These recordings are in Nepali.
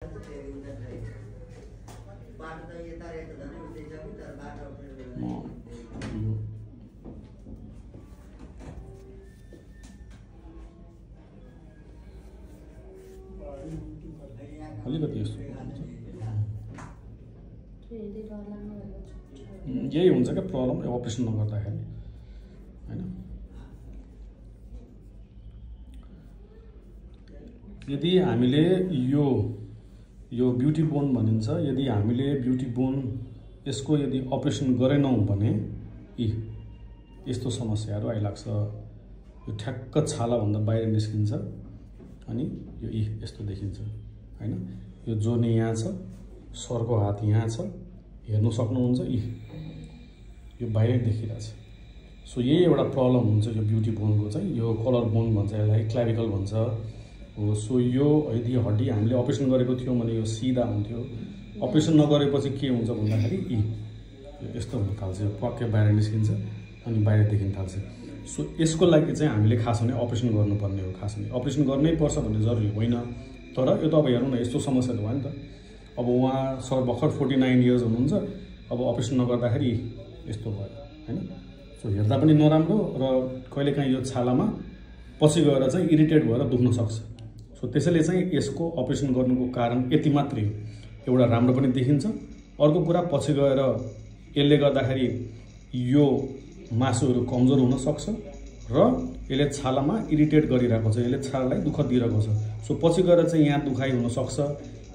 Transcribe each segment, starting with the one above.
अलिकति यस्तो यही हुन्छ क्या प्रब्लम अपरेसन नगर्दाखेरि हैन। यदि हामीले यो ब्युटी बोन भनिन्छ, यदि हामीले ब्युटी बोन यसको यदि अपरेसन गरेनौं भने यस्तो समस्याहरू आइलाग्छ। यो ठ्याक्क छाला भन्दा बाहिर निस्किन्छ अनि यो यस्तो देखिन्छ हैन। यो जोर्नी यहाँ छ, सरको हात यहाँ छ, हेर्नु सक्नुहुन्छ यो बाहिर देखिरहेछ। सो यही एउटा प्रब्लम हुन्छ यो ब्युटी बोनको चाहिँ। यो कलर बोन भन्छ, यसलाई क्लाभिकल भन्छ हो। सो यो यदि हड्डी हामीले अपरेसन गरेको थियौं भने यो सिधा हुन्थ्यो। अपरेसन नगरेपछि के हुन्छ भन्दाखेरि यस्तो हुन थाल्छ, यो पक्कै बाहिर निस्किन्छ अनि बाहिर देखिन थाल्छ। सो यसको लागि चाहिँ हामीले खास भने अपरेसन गर्नुपर्ने हो। खास भने अपरेसन गर्नै पर्छ भन्ने जरुरी होइन, तर यो त अब हेर्नु न यस्तो समस्या त भयो नि त। अब उहाँ सर भर्खर 49 इयर्स हुनुहुन्छ, अब अपरेसन नगर्दाखेरि यस्तो भयो हैन। सो हेर्दा पनि नराम्रो र कहिलेकाहीँ यो छालामा पछि गएर चाहिँ इरिटेट भएर दुख्न सक्छ। सो त्यसैले चाहिँ यसको अपरेसन गर्नुको कारण यति मात्रै हो। एउटा राम्रो पनि देखिन्छ, अर्को कुरा पछि गएर यसले गर्दाखेरि यो मासुहरू कमजोर हुन सक्छ र यसले छालामा इरिटेट गरिरहेको छ, यसले छालालाई दुःख दिइरहेको छ। सो पछि गएर चाहिँ यहाँ दुखाइ हुन सक्छ,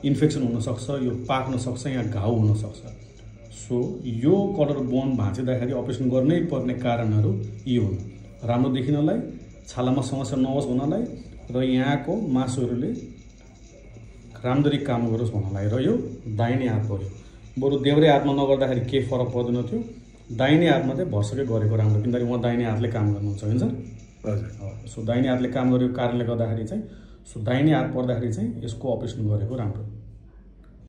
इन्फेक्सन हुन सक्छ, यो पाक्न सक्छ, यहाँ घाउ हुन सक्छ। सो यो कलर बोन भाँचिँदाखेरि अपरेसन गर्नै पर्ने कारणहरू यी हुन्। राम्रो देखिनलाई, छालामा समस्या नहोस् भन्नलाई र यहाँको मासुहरूले राम्ररी काम गरोस् भन्नलाई। र यो दाहिने हात पर्यो, बरु देब्रे हातमा नगर्दाखेरि के फरक पर्दैन थियो, दाहिने हातमा चाहिँ भर्सकै गरेको राम्रो, किनकि उहाँ दाहिने हातले काम गर्नुहुन्छ हैन सर। हजुर। सो दाहिने हातले काम गरेको कारणले गर्दाखेरि चाहिँ दाहिने हात पर्दाखेरि चाहिँ यसको अपरेसन गरेको राम्रो।